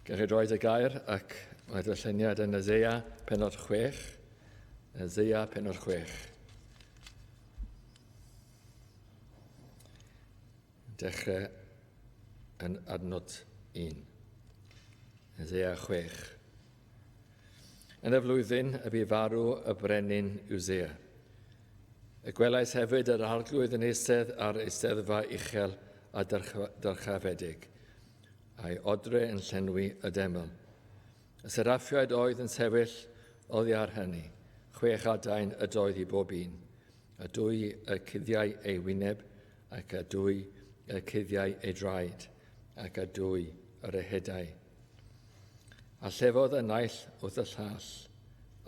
Gewch chi droed y gair ac mae darlleniad yn Eseia penod 6. Eseia penod 6. Dechrau yn adnod 1. Eseia 6. Yn y flwyddyn y bu farw y brenin Uzea. Y gwelais hefyd yr arglwydd yn eistedd ar eisteddfa uchel a dyrchafedig, a'i odre yn llenwi y deml. Y seraffiaid oedd yn sefyll oddi ar hynny, chwech adain ydoedd i bob un, a dwy y cuddiai ei wyneb, ac a dwy y cuddiai ei draed, ac a dwy yr ehedai. A llefodd y naill wrth y llall,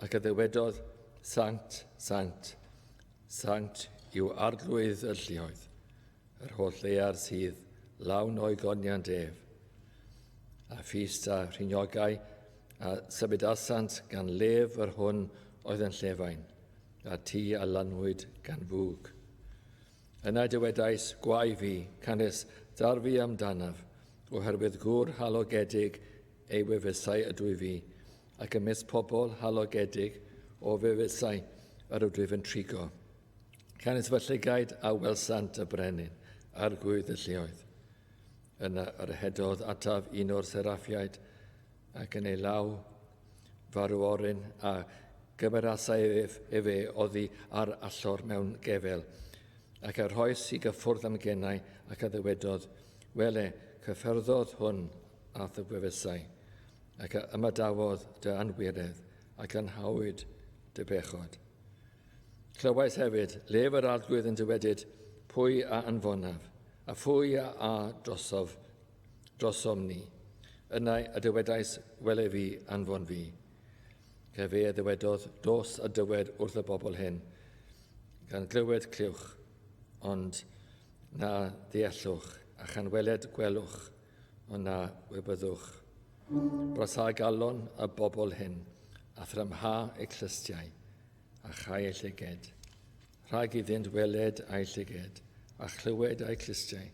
ac a ddywedodd, Sant, sant, sant yw arglwydd y lluoedd, yr holl ddaear sydd lawn o'i goniant ef. A ffist a rhiniogau a symudasant gan lef yr hwn oedd yn llefain, a tŷ a lanwyd gan fwg. Yna dywedais, Gwae fi, canys darfu amdanaf, oherwydd gŵr halogedig ei wefusau ydw i fi, ac ymysg pobl halogedig o wefusau yr ydwyf yn trigo. Canys fy llygaid a welsant y brenin, arglwydd y lleoedd. Yna yr hedodd ataf un o'r seraffiaid, ac yn ei law farw oryn a gymerasai ef, efe oddi ar allor mewn gefel, ac a rhoes i gyffwrdd am genau ac a ddywedodd, Wele, cyffyrddodd hwn a'th gwefusau, ac a ymadawodd dy anwiredd, ac anhawyd dy bechod. Clywais hefyd lef yr arglwydd yn dywedyd, Pwy a anfonaf, a phwy a a drosof drosom ni. Yna y dywedais, Wele fi, anfon fi. Fe fe a ddywedodd, Dos a dywed wrth y bobl hyn, gan glywed clywch, ond na ddeallwch, a chan weled gwelwch, ond na wybyddwch. Brasau galon y bobl hyn, a thrymha eu clustiau, a chau eu llyged, rhag iddynt weled a'u llyged, a chlywed a'u clustiau,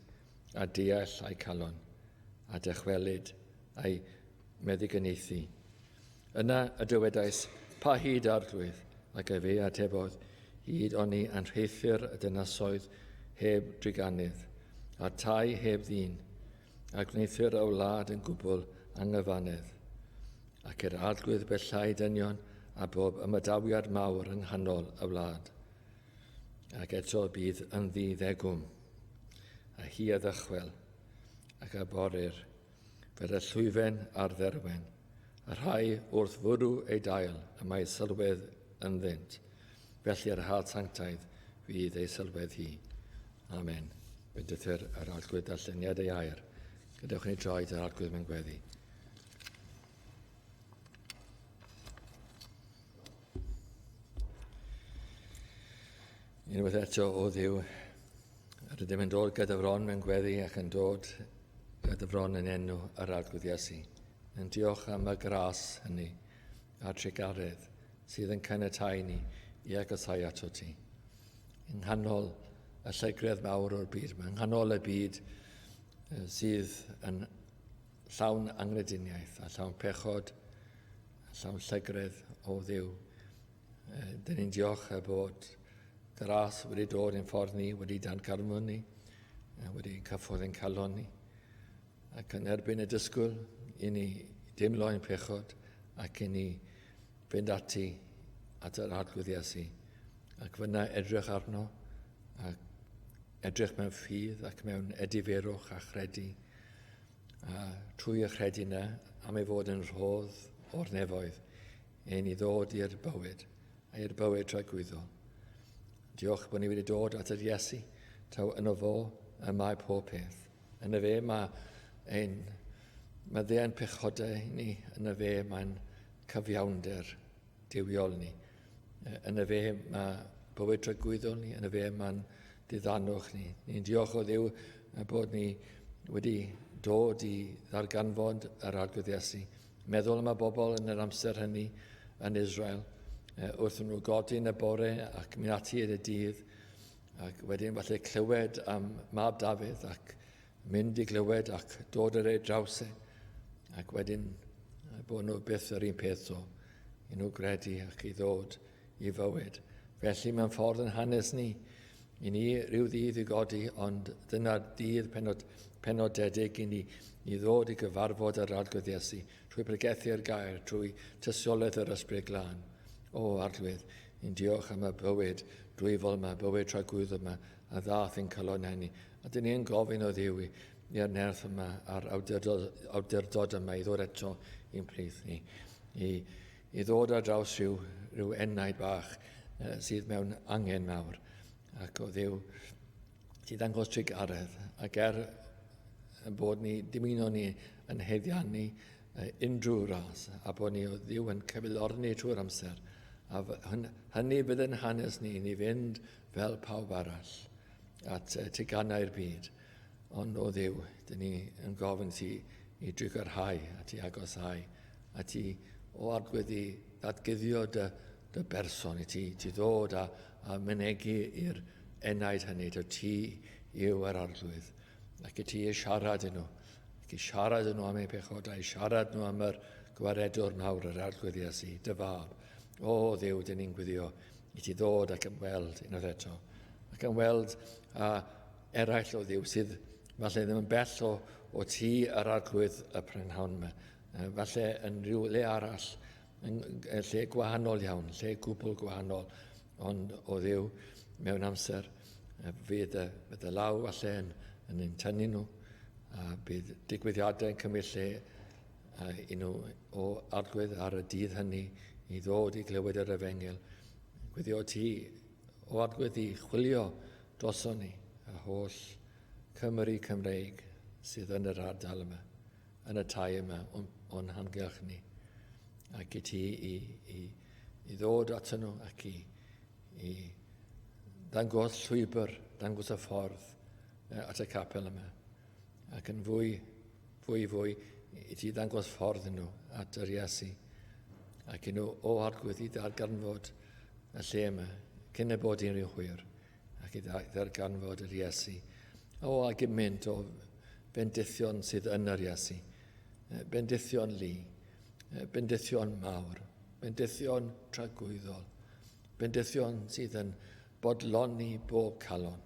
a deall a'u calon, a dychwelyd a'i meddigyniaethu. Yna y dywedais, Pa hyd, Arglwydd? Ac efe a atebodd, Hyd oni anrheithir y dynasoedd heb driganydd, a'r tai heb ddyn, a gwneuthur y wlad yn gwbl anghyfannedd. Ac i'r Arglwydd bellhau dynion a bob ymadawiad mawr yng nghanol y wlad. Ac eto bydd ynddi ddegwm, a hi a ddychwel, ac a borir, fel y llwyfen a'r dderwen, y rhai wrth fwrw ei dail y mae sylwedd ynddynt, felly yr had sanctaidd fydd ei sylwedd hi. Amen. Bendithir yr Arglwydd darlleniad ei air. Gadewch ni droi yr Arglwydd mewn gweddi. Unwaith eto, o Dduw, rydym yn dod gyda fron mewn gweddi ac yn dod gyda fron yn enw yr Arglwydd Iesu. Yn diolch am y gras hynny a'r trugaredd sydd yn caniatáu ni i agosau ato ti. Yng nghanol y llygredd mawr o'r byd, yng nghanol y byd sydd yn llawn angrediniaeth a llawn pechod, a llawn llygredd o Dduw. Dyn ni'n diolch y bod gras wedi dod i'n ffordd ni, wedi darganfod ni, wedi cyffwrdd ein calon ni, ac yn erbyn y disgwyl i ni deimlo ein pechod ac i ni fynd ati at yr Arglwydd Iesu ac fyna edrych arno ac edrych mewn ffydd ac mewn edifeirwch a chredu A trwy y chredu yna, am ei fod yn rhodd o'r nefoedd, ei ni ddod i'r bywyd, a i'r bywyd tragwyddol. Diolch bod ni wedi dod at yr Iesu, taw yno fo y mae pob peth. Yno fe mae ein maddeuant pechodau ni, yno fe mae'n cyfiawnder duwiol ni. Yno fe mae bywyd tragwyddol ni, yno fe mae'n diddanwch ni. Ni'n diolch o Dduw bod ni wedi dod i ddarganfod yr Arglwydd Iesu. Meddwl am y bobl yn yr amser hynny yn Israel, wrth nhw godi yn y bore ac mynd ati yn y dydd, ac wedyn falle clywed am mab Dafydd ac mynd i glywed ac dod ar ei draws e. Ac wedyn bod nhw byth yr un peth o i nhw gredu ac i ddod i fywyd. Felly mewn ffordd yn hanes ni, i ni rhyw ddydd i godi, ond dyna'r dydd penodedig i ni i ddod i gyfarfod yr Arglwydd Iesu, trwy pregethu'r gair, trwy tystiolaeth yr Ysbryd Glân. O, Arglwydd, ni'n diolch am y bywyd dwyfol yma, bywyd tragwyddol yma, a ddath i'n calonnau ni. A dyn ni'n gofyn o Dduw i'r nerth yma a'r awdurdod, awdurdod yma i ddod eto i'n plith ni, i, i ddod ar draws rhyw, rhyw enaid bach sydd mewn angen mawr. Ac o Dduw, ti ddangos trugaredd, ac er bod ni, dymuno ni yn heddiannu unrhyw ras, a bod ni o Dduw yn cyfeiliorni trwy'r amser, a hynny fydd yn hanes ni, ni fynd fel pawb arall at teganau'r byd. Ond o Dduw, dyn ni yn gofyn ti i drugarhau a ti agoshau a ti o Arglwydd i ddatguddio dy, dy berson i ti, ti ddod a, a mynegi i'r enaid hynny, dy ti yw yr Arglwydd, ac i ti i siarad i nhw, ac i siarad i nhw am eu pechodau, i siarad nhw am yr gwaredwr mawr yr Arglwydd Iesu, dy fab. O Dduw, dyn ni'n gwyddio i ti ddod ac ymweld unwaith eto, ac ymweld â eraill o Dduw sydd falle ddim yn bell o, o ti yr Arglwydd y prynhawn yma, falle yn rhyw le arall, yn lle gwahanol iawn, lle gwbl gwahanol, ond o Dduw mewn amser fydd y, fydd y law falle yn, yn ein tynnu nhw, a bydd digwyddiadau yn cymryd lle i nhw o Arglwydd ar y dydd hynny i ddod i glywed yr efengyl. Gwyddio ti o Arglwydd i chwilio droson ni y holl Cymru Cymreig sydd yn yr ardal yma, yn y tai yma o'n, o'n hamgylch ni. Ac i ti i, i, i ddod ato nhw ac i, i ddangos llwybr, dangos y ffordd at y capel yma. Ac yn fwy, fwy, fwy, i ti ddangos ffordd nhw at yr Iesu. Ac i nhw o Arglwydd i ddarganfod y lle yma, cyn y bod hi'n rhyw hwyr, ac i ddarganfod yr Iesu. O, a gymaint o bendithion sydd yn yr Iesu. Bendithion lu, bendithion mawr, bendithion tragwyddol, bendithion sydd yn bodloni bob calon.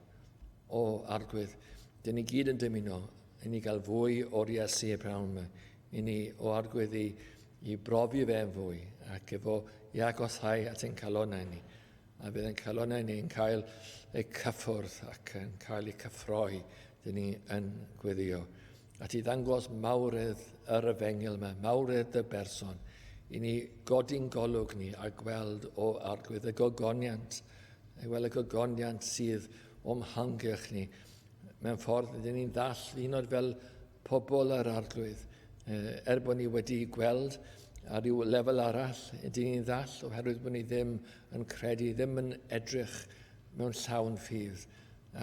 O, Arglwydd, dyn ni gyd yn dymuno i ni gael fwy o'r Iesu y prynhawn yma, i ni, o Arglwydd, i, i brofi fe yn fwy, ac efo i agoshau at ein calonnau ni. A bydd ein calonnau ni yn cael eu cyffwrdd ac yn cael eu cyffroi, dyn ni yn gweddio. At i ddangos mawredd yr efengyl yma, mawredd y berson, i ni godi'n golwg ni a gweld o Arglwydd y gogoniant, i weld y gogoniant sydd o'm hamgylch ni. Mewn ffordd, rydyn ni'n ddall, un oed fel pobl yr Arglwydd, er bod ni wedi gweld ar ryw lefel arall, ydyn ni'n ddall oherwydd bod ni ddim yn credu, ddim yn edrych mewn llawn ffydd,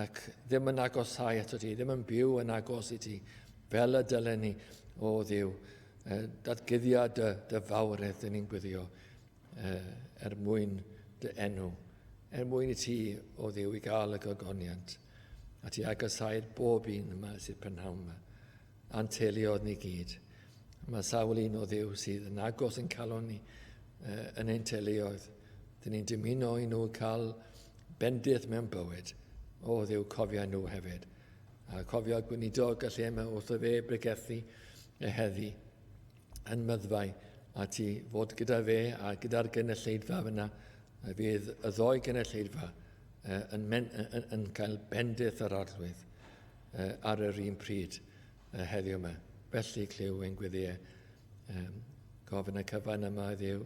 ac ddim yn agosau ato ti, ddim yn byw yn agos i ti, fel y dylen ni, o Dduw. Datguddia dy, dy fawredd, dyn ni'n gwyddio, er mwyn dy enw, er mwyn i ti, o Dduw, i gael y gogoniant, a ti agosáu'r bob un yma sydd prynhawn yma, a'n teuluoedd ni gyd. Mae sawl un o Dduw sydd yn agos yn calon ni yn ein teuluoedd. Dyn ni'n dymuno i nhw cael bendith mewn bywyd. O Dduw, cofia nhw hefyd. A cofio gweinidog y lle yma wrth y fe bregethu y heddi yn myddfau a ti fod gyda fe a gyda'r gynulleidfa fyna, a fydd y ddoi gynulleidfa yn, men, yn, yn cael bendith yr Arglwydd ar yr un pryd heddiw yma. Felly clyw ein gweddiau, gofyn y cyfan yma Dduw,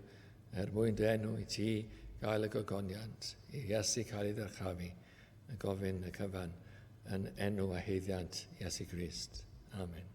er mwyn dy enw i ti gael y gogoniant, i Iesu cael ei ddyrchafu, a gofyn y cyfan yn enw a haeddiant Iesu Grist. Amen.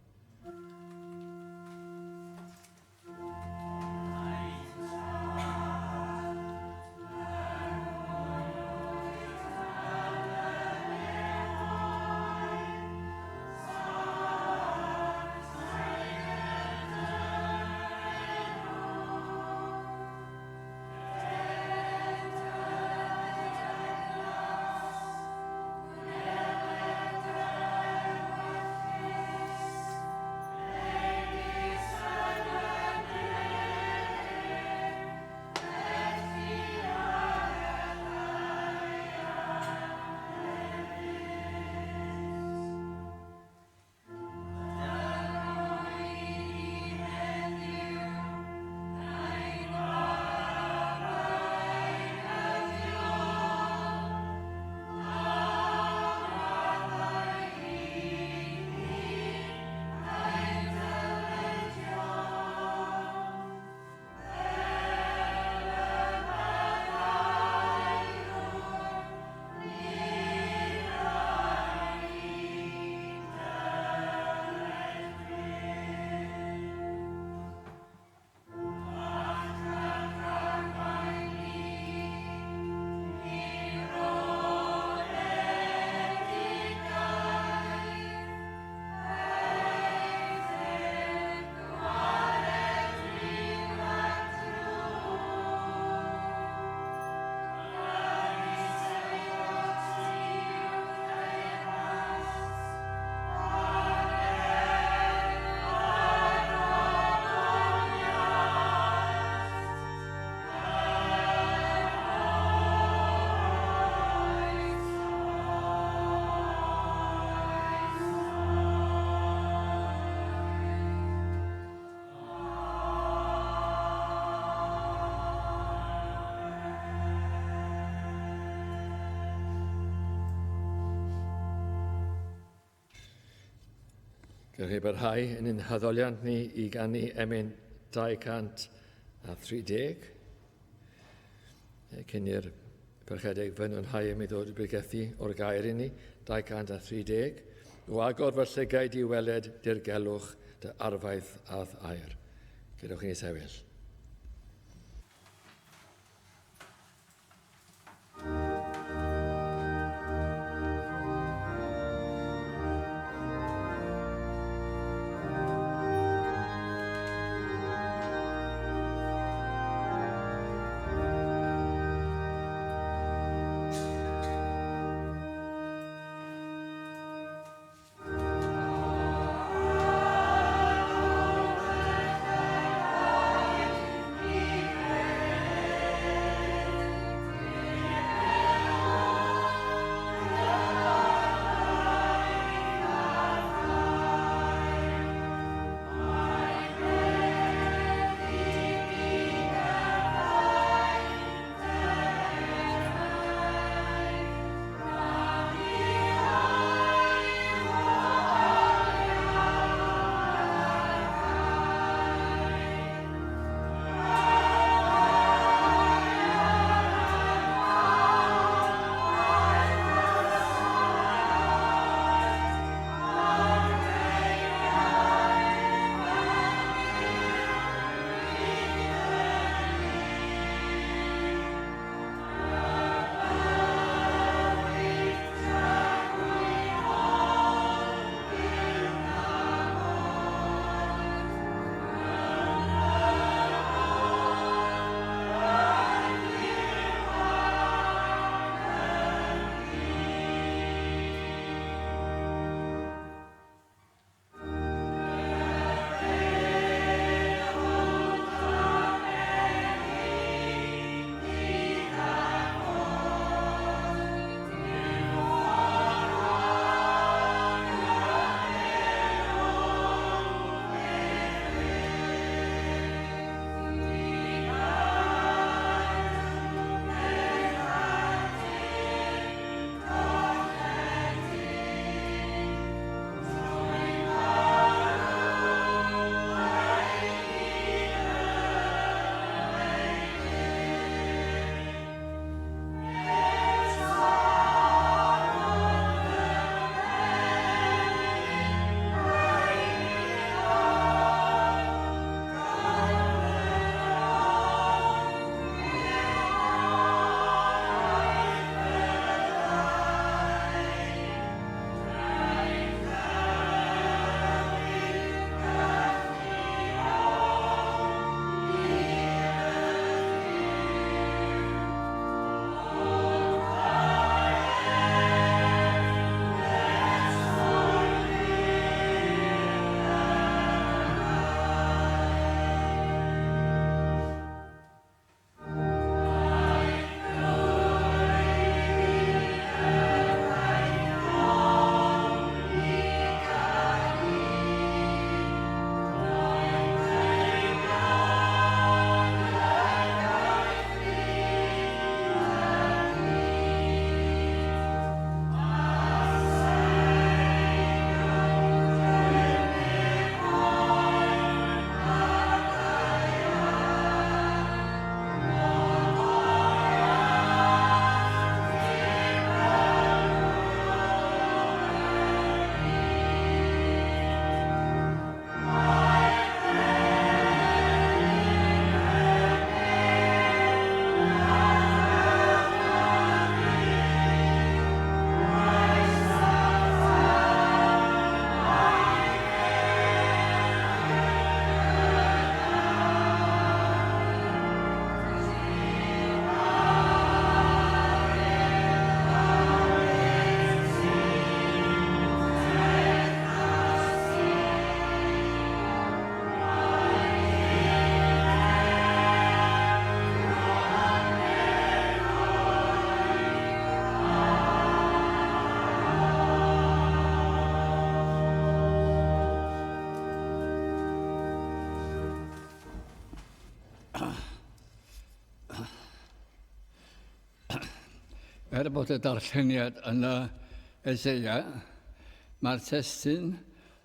Gewch chi barhau yn ein haddoliant ni i ganu emyn 230. Cyn i'r Parchedig Vernon Hyam i ddod i bregethu o'r gair i ni, 230. O agor fy llygaid i weled dirgelwch dy arfaeth a'th air. Gadewch i ni sefyll. Er bod y darlleniad yn y Eseia, mae'r testun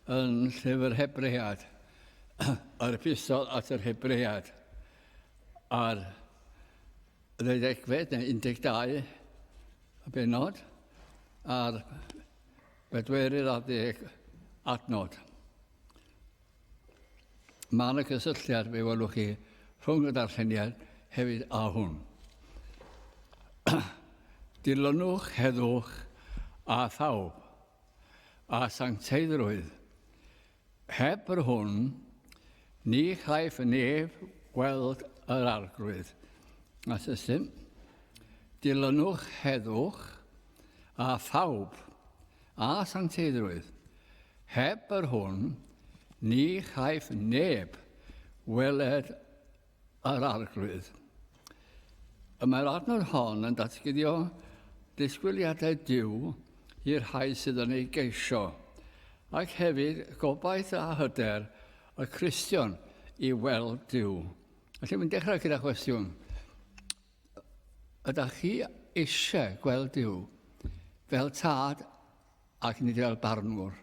yn llyfr Hebread, yr epistol at yr Hebread, a'r ddeuddegfed neu 12 y benod, a'r bedwerydd ar ddeg adnod. Mae yna gysylltiad, fe welwch chi, rhwng y darlleniad hefyd a hwn. Dilynwch heddwch a phawb, a sancteiddrwydd. Heb yr hwn, ni chaiff neb weld yr arglwydd. A system, dilynwch heddwch a phawb, a sancteiddrwydd. Heb yr hwn, ni chaiff neb weled yr Arglwydd. Y mae'r adnod hon yn datguddio disgwyliadau Duw i'r rhai sydd yn ei geisio, ac hefyd gobaith a hyder y Cristion i weld Duw. Felly mae'n dechrau gyda chwestiwn. Ydych chi eisiau gweld Duw fel tad ac nid fel barnwr?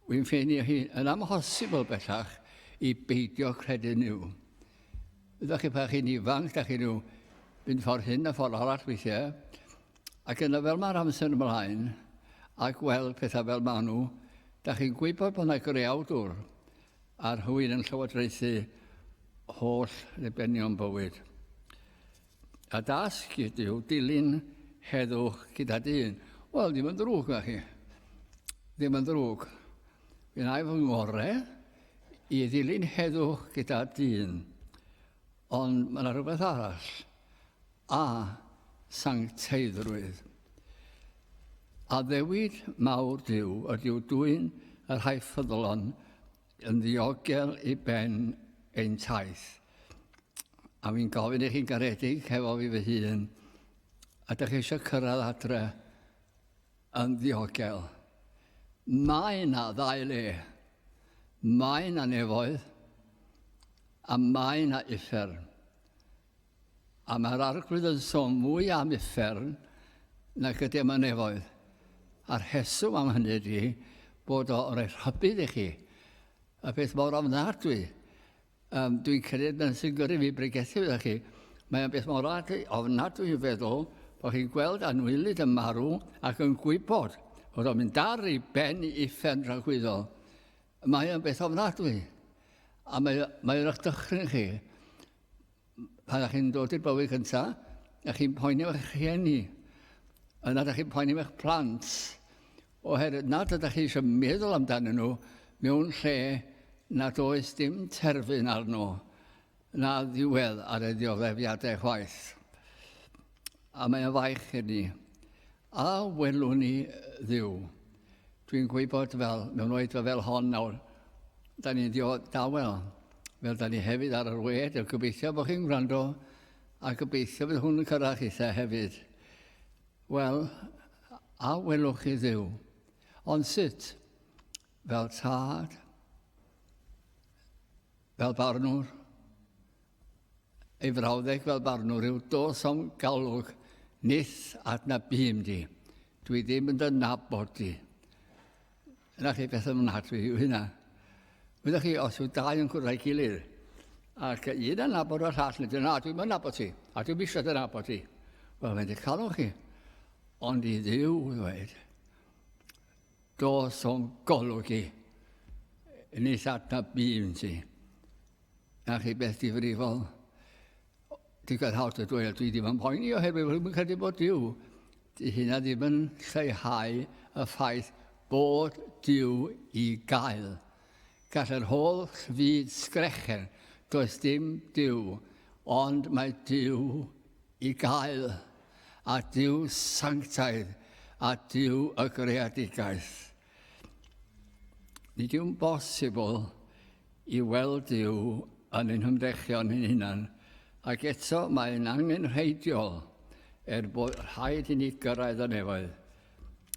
Wy'n ffeindio hi yn amhosibl bellach i beidio credu Nuw. Ydych chi pan chi'n ifanc, da chi'n rhyw fynd ffordd hyn a ffordd arall weithiau, ac yna fel mae'r amser ymlaen, a gweld pethau fel maen nhw, da chi'n gwybod bod yna greawdwr a rhywun yn llywodraethu holl ddibenion bywyd. A dasg yw dilyn heddwch gyda dyn. Wel, ddim yn ddrwg na chi. Ddim yn ddrwg. Fe wna i fy ngorau i ddilyn heddwch gyda dyn. Ond mae yna rhywbeth arall. A sancteiddrwydd. Addewid mawr Duw ydyw dwyn y rhai ffyddlon yn ddiogel i ben ein taith. A fi'n gofyn i chi'n garedig hefo fi fy hun, a ydych chi eisiau cyrraedd adre yn ddiogel? Mae yna ddau le. Mae yna nefoedd, a mae yna uffern. A mae'r Arglwydd yn sôn mwy am uffern nag ydy am y nefoedd. A'r rheswm am hynny ydy bod o'n rhoi rhybudd i chi. Y peth mor ofnadwy, um, dwi'n credu na sy'n gyrru fi bregethu iddo chi, mae'n beth mor ofnadwy i feddwl bod chi'n gweld anwylyd yn marw ac yn gwybod bod o'n mynd ar ei ben i uffern dragwyddol. Mae o'n beth ofnadwy. A mae, mae o'n eich dychryn chi. Pan ydych chi'n dod i'r bywyd cyntaf, ydych chi'n poeni am eich rhieni. Yna ydych chi'n poeni am eich plant. Oherwydd nad ydych chi eisiau meddwl amdanyn nhw mewn lle nad oes dim terfyn arno, na ddiwedd ar y ddioddefiadau chwaith. A mae o'n faich i ni. A welwn ni Dduw? Dwi'n gwybod fel, mewn oedfa fel hon nawr, da ni'n dawel, fel da ni hefyd ar yr we, dwi'n gobeithio bod chi'n gwrando, a gobeithio bydd hwn yn cyrraedd chitha hefyd. Wel, a welwch chi Dduw? Ond sut? Fel tad? Fel barnwr? Ei frawddeg fel barnwr yw, Dos o'm galwg, nith adnabûm di. Dwi ddim yn dy nabod di. Yna chi beth ofnadwy yw hynna. Wyddoch chi, os yw dau yn cwrdd â'i gilydd, ac un yn nabod o'r llall, neu na, dwi'n mynd nabod ti, a dwi'n eisiau dy nabod ti. Wel, mae'n dy calon chi. Ond i Dduw ddweud, dos o'm golwg i, nith adnabûm ti. Na chi beth difrifol. Digon hawdd y dweud, dwi ddim yn poeni oherwydd rwy'n credu bod Duw. Di hynna ddim yn lleihau y ffaith bod Duw i gael. Gall yr holl fyd sgrechen, does dim Duw, ond mae Duw i gael, a Duw sanctaidd, a Duw y greadigaeth. Nid yw'n bosibl i weld Duw yn ein hymdrechion ein hunan, ac eto mae'n angenrheidiol er bod rhaid i ni gyrraedd y nefoedd.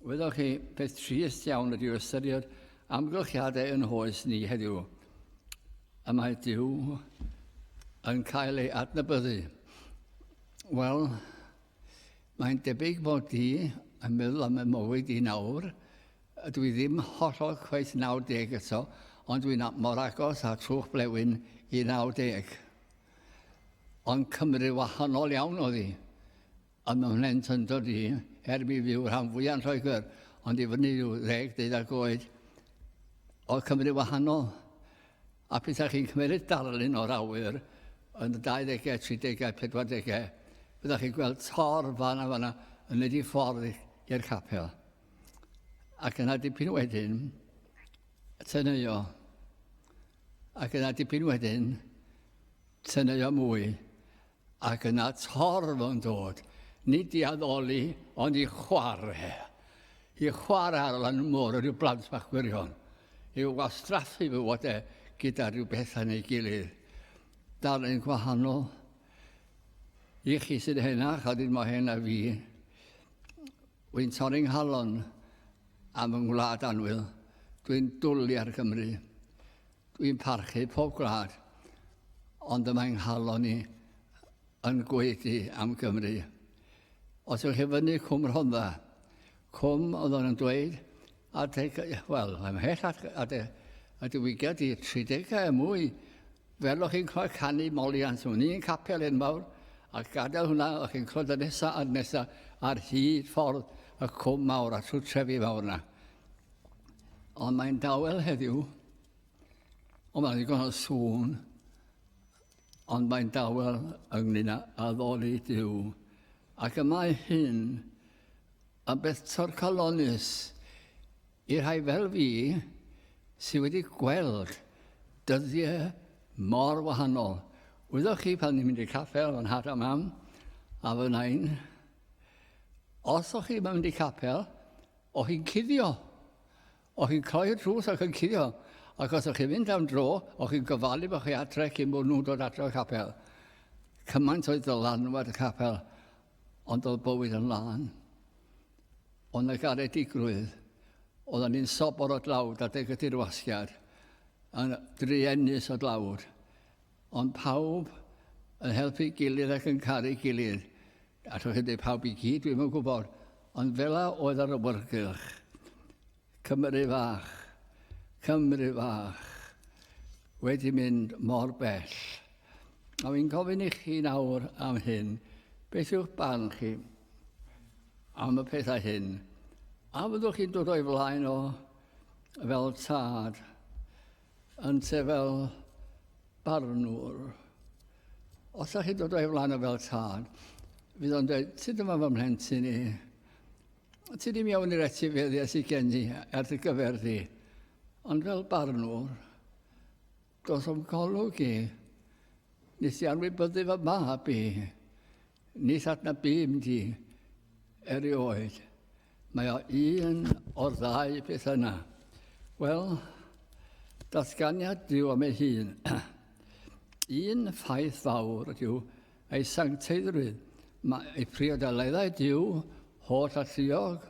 Wyddoch chi, peth trist iawn ydy ystyried amgylchiadau yn hoes ni heddiw. Y mae Duw yn cael ei adnabyddu. Wel, mae'n debyg bod di yn meddwl am y mywyd i nawr. Dwi ddim hollol cweit 90 eto, ond dwi'n mor agos â trwch blewyn i 90. Ond Cymru wahanol iawn oedd hi. Yn fy mhlentyndod i, er mi fyw rhan fwyaf yn Lloegr, ond i fyny rhyw ddeg, deuddeg oed, oedd Cymru wahanol. A pethau chi'n cymryd darlun o'r awyr yn y 20au, 30au, 40au, byddech chi'n gweld tor fan a fanna yn mynd i ffordd i'r capel. Ac yna dipyn wedyn, teneuo. Ac yna dipyn wedyn, teneuo mwy. Ac yna torf yn dod, nid i addoli, ond i chwarae. I chwarae ar lan y môr, rhyw blant bach gwirion. I wastraffu fywydau gyda rhyw bethau neu gilydd. Darlun gwahanol. I chi sydd henach, a ddim mor hen a fi, Wy'n torri nghalon am fy ngwlad annwyl. Dwi'n dwlu ar Gymru. Dwi'n parchu pob gwlad, ond y mae nghalon i yn gwaedu am Gymru. Os ywch chi fyny Cwm Rhondda, cwm oedd o'n dweud, adeg, wel, ymhell adeg y diwygiad i 30au a mwy, Fel o'ch chi'n clywed canu moliant mewn un capel enfawr, a gadael hwnna, o'ch chi'n clywed y nesa a'r nesa ar hyd ffordd y cwm mawr a trwy trefi fawr yna. Ond mae'n dawel heddiw, ond mae'n ddigon o sŵn, ond mae'n dawel ynglyn â addoli Duw. Ac y mae hyn yn beth torcalonnus I'r rhai fel fi sydd wedi gweld dyddiau mor wahanol. Wyddoch chi pan ni'n mynd i'r capel fy nhad a mam a fy nain, os o'ch chi'n mynd i capel, o'ch chi'n cuddio. O'ch chi'n cloi'r drws ac yn cuddio. Ac os o'ch chi'n mynd am dro, o'ch chi'n gofalu bod chi adre cyn bod nhw'n dod adre o'r capel. Cymaint oedd dylanwad y capel, ond oedd bywyd yn lân. Ond y garedigrwydd, oedden ni'n sobor o dlawd adeg y dirwasgiad, yn druenus o dlawd, ond pawb yn helpu gilydd ac yn caru gilydd. Allwch chi dweud pawb i gyd, dwi'm yn gwybod, ond fela oedd yr awyrgylch. Cymru fach, Cymru fach, wedi mynd mor bell. A fi'n gofyn i chi nawr am hyn, beth yw'ch barn chi am y pethau hyn? A fyddwch chi'n dod o'i flaen o fel tad, ynte fel barnwr? Os ydych chi'n dod o'i flaen o fel tad, fydd o'n dweud, sut yma fy mhlentyn i? Ti ddim iawn i'r etifeddiaeth sydd gen i ar dy gyfer di, ond fel barnwr, dos o'm golwg i, nes i anwybyddu fy mab i, nis adnabûm di erioed. Mae o un o'r ddau beth yna. Wel, datganiad Duw am ei hun. Un ffaith fawr ydyw Ei sancteiddrwydd, mae ei priodoleddau Duw, holl alluog,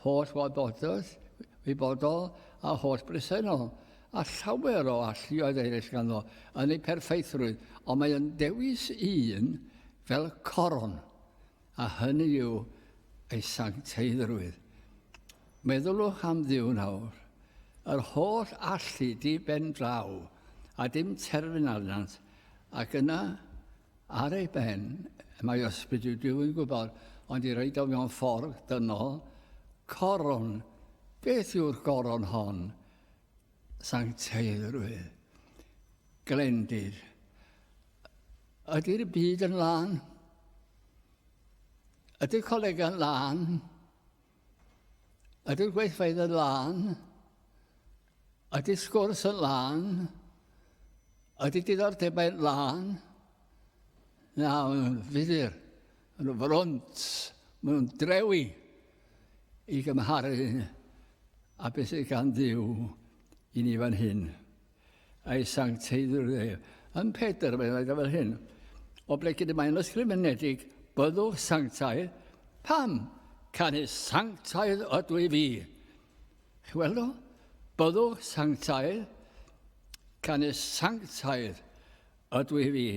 holl wybodus, wybodol a holl bresennol, a llawer o alluoedd eraill ganddo yn ei perffeithrwydd, ond mae yn dewis un fel coron, a hynny yw ei sancteiddrwydd. Meddylwch am Dduw nawr, yr holl allu di ben draw, a dim terfyn arnant, Ac yna, ar ei ben, mae ysbryd yw Duw yn gwybod, ond i roed o mewn ffordd dynol, coron. Beth yw'r goron hon? Sancteiddrwydd. Glendid. Ydy'r byd yn lân? Ydy'r colegau'n lân? Ydy'r gweithfeydd yn lân? Ydy sgwrs yn lân? Ydy diddordebau'n lân? Na, maen nhw'n fudur, maen nhw'n frwnt, maen nhw'n drewi i gymharu a beth sydd gan Dduw i ni fan hyn. A'i sancteiddrwydd ef. Yn Pedr, mae'n dweud fel hyn, oblegid y mae'n ysgrifenedig, byddwch sanctaidd, pam? Canys sanctaidd ydw i fi. Chi weld o? Byddwch sanctaidd, canys sanctaidd ydw i fi.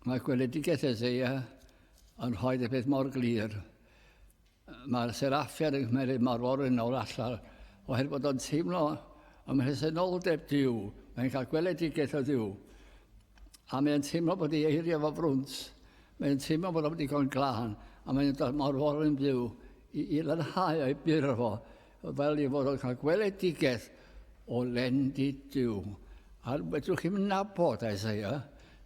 Mae gweledigaeth Eseia yn rhoi y peth mor glir. Mae'r seraffiad yn cymeryd marworyn o'r allan oherwydd bod o'n teimlo ym mhresenoldeb Duw. Mae'n cael gweledigaeth o Dduw. A mae'n teimlo bod ei eiriau fo frwnt. Mae'n teimlo bod o'n digon glân. A mae'n dod marworyn byw i, i lanhau o'i buro fo fel ei fod o'n cael gweledigaeth o lendid Duw. A fedrwch chi'm nabod Isaiah,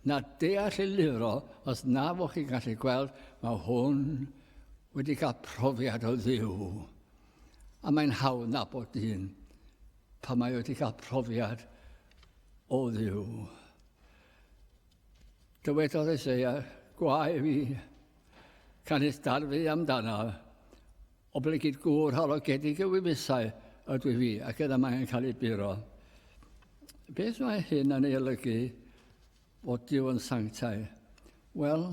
na deall ei lyfr o, os na fo chi'n gallu gweld, mae hwn wedi cael profiad o Dduw. A mae'n hawdd nabod dyn pan mae wedi cael profiad o Dduw. Dywedodd Isaiah, gwae fi, canys darfu amdanaf, Oblegid gŵr halogedig y wybusau ydw i fi, ac yna mae'n cael ei buro. Beth mae hyn yn ei olygu fod Duw yn sanctaidd? Wel,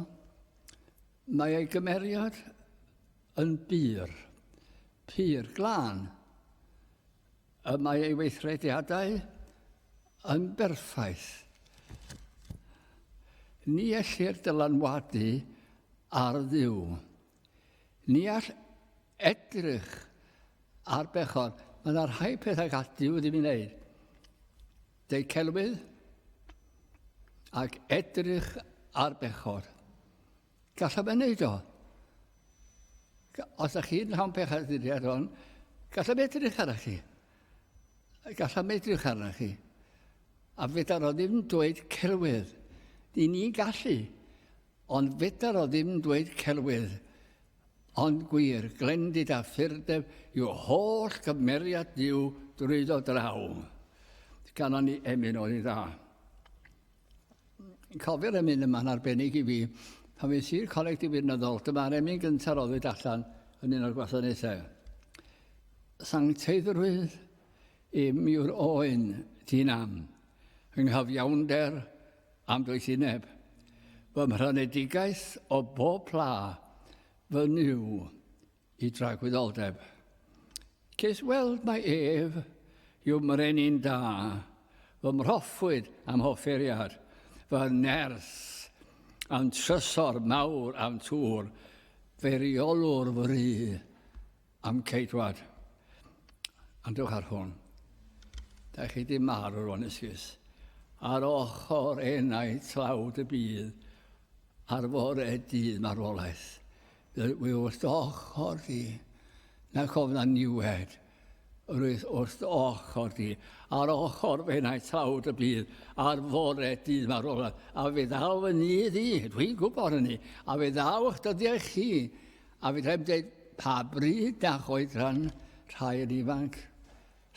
mae ei gymeriad yn bur, pur, glân. Y mae ei weithrediadau yn berffaith. Ni ellir dylanwadu ar Dduw. Ni all edrych ar bechod. Mae yna rhai pethau gall Duw ddim ei wneud. Deud celwydd ac edrych ar bechod. Gallaf ei wneud o. Os ydych chi'n llawn pechaduriaid hwn, gallaf edrych arach chi. Gallaf edrych arach chi. A fedar o ddim dweud celwydd. Dyn ni'n gallu. Ond fedar o ddim dweud celwydd, ond gwir, glendid a phurdeb yw holl gymeriad Duw drwyddo draw. Ganon ni emyn oedd yn dda. Cofio'r emyn yma'n arbennig i fi, pan fues i'r coleg diwinyddol, dyma'r emyn gyntaf roddwyd allan yn un o'r gwasanaethau. Sancteiddrwydd im yw'r oen ti'n am, yng nghyfiawnder am doethineb, fy mhranedigaeth o bob pla, fy Nuw i dragwyddoldeb. Ces weld mai ef yw mrenin da, fy mhroffwyd am hofferiad, fy nerth a'm trysor mawr a'm tŵr, fy reolwr fy Am ceidwad. Andwch ar hwn. Da chi di marw rwan esgus. Ar ochr enau tlawd y byd, ar fore dydd marwolaeth. Wy wrth ochr di, na cofna niwed. Rwyth wrth ochr di, ar ochr fenau tlawd y byd, ar fore dydd marwolaeth. A fe ddaw fy nydd i, dwi'n gwybod hynny, a fe ddaw eich dyddiau chi, A fedra i'm deud pa bryd na'ch oedran, rhai yn ifanc,